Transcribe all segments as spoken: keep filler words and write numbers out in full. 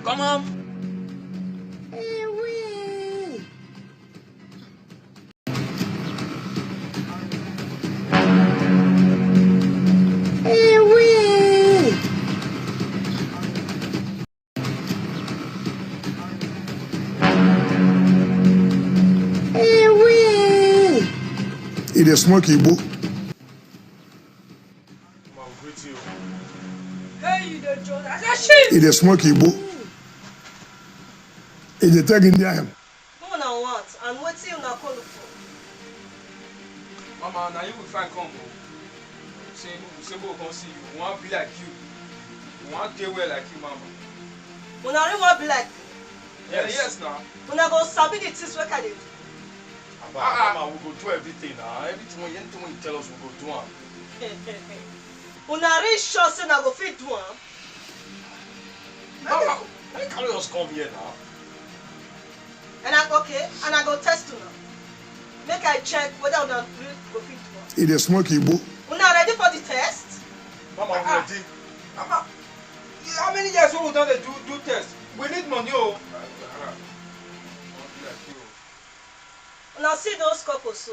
Come on. E dey smoke igbo. Hey, you dey joke. I say shit. E dey smoke igbo. E dey take Indian hemp. Who una want and wetin una come look for? Mama, na you we find come o. Say we say we come see you. We wan be like you. We wan dey well like you, mama. Una really wan be like me? Yes, yes na. Una go sabi the things wey I dey do. Mama, we go do everything na. Everything wey anything wey you tell us, we go do am. Una really sure say una go fit do am? Mama, why you carry us come here now? And I okay, and I go test una. Make I check whether una really go fit do am. E dey smoke igbo. Una ready for the test? Mama, we ready. Mama, how many years wey we don dey do do test? We need money o. Una see those couples so.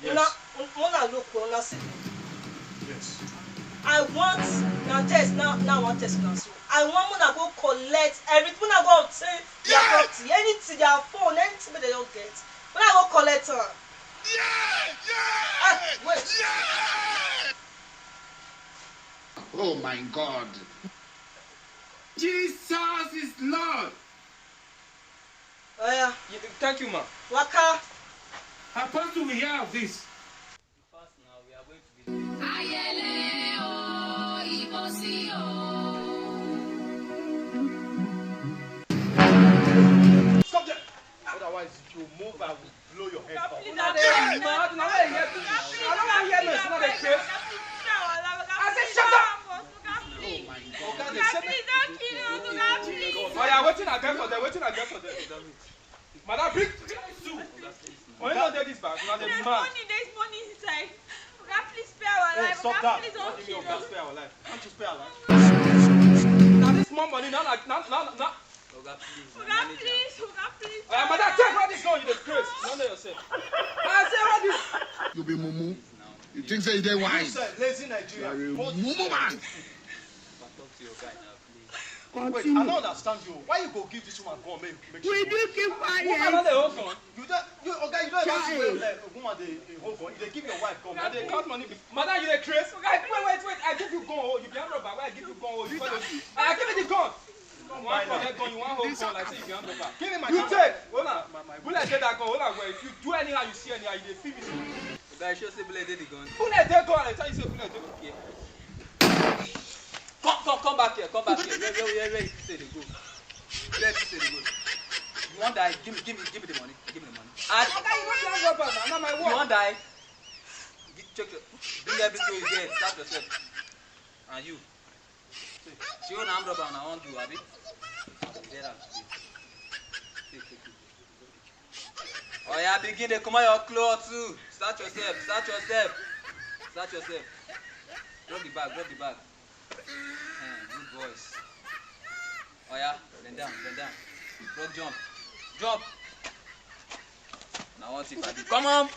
Una Yes. una look o, una see them. Yes. I want na test now now I wan test una so. I want una go collect everything, una go obtain their property, anything, their phone, anything wey dem don get. Una go collect am. Ah, wait. Oh my God. Jesus is Lord. Oya, Ye- Thank you, ma. waka. Apostle, we hear of this. Stop there. Otherwise, if you move, I will blow your head off. Una dey mad, una no dey hear me. I no wan hear noise, una dey craze. I say shut up. Oga dey say make Oya, wetin I get for there? Wetin I get for there? Madam, bring bring soup. Money no dey this bag. Una dey mad. Money, there's money inside. Oga, please spare our life. Stop Oga, that. please What don't do you mean kill Oga us. Spare our life? Can't you spare our life? Na this small money, na na na na. Oga, please. Oga, please. Oga, please. Oya, madam, take all this gun, you dey craze. No know yourself. I say all this. You be mumu. You think say you dey wise? Sir, lazy Nigeria. You are a mumu man. Talk to your guy now, please. Wait, I don't understand you. Why you go give this woman gun? Make make We do keep Woman no quiet. dey hold gun. You don't, you oga, you don't even see Child. where like woman dey dey hold gun. You dey give your wife gun. I dey count money before. Madam, you dey craze. Oga, wait, wait, wait. I give you gun. Oh, you be armed robber. Why I give you gun? Oh, you follow me. I give you the gun. You wan collect gun. You wan hold gun like say you be armed robber. Give me my gun. You take. Hold on. Who like take that gun? Hold on. Well, if you do anyhow, you see anyhow, you dey feel me. Oga, you sure say bullet dey the gun? Bullet dey gun. I tell you say bullet dey gun. Yeah. Come, come, come back here. Come back here. Where, where, where, where you say dey go? Where you say dey go? You wan die? Give me, give me, give me the money. Give me the money. I, Oga, you no be armed robber na. Na my work. You wan die? Gi- Check your, bring everything you get. Start yourself. And you. See, you na armed robber una wan do, abi? You get am today. Take, take, take. Oya, begin dey comot your cloth too. Start yourself, start yourself, start yourself. Drop the bag, drop the bag. Eh, good boys. Oya, bend down, bend down. Drop jump, jump. Na one thing I do. Come on.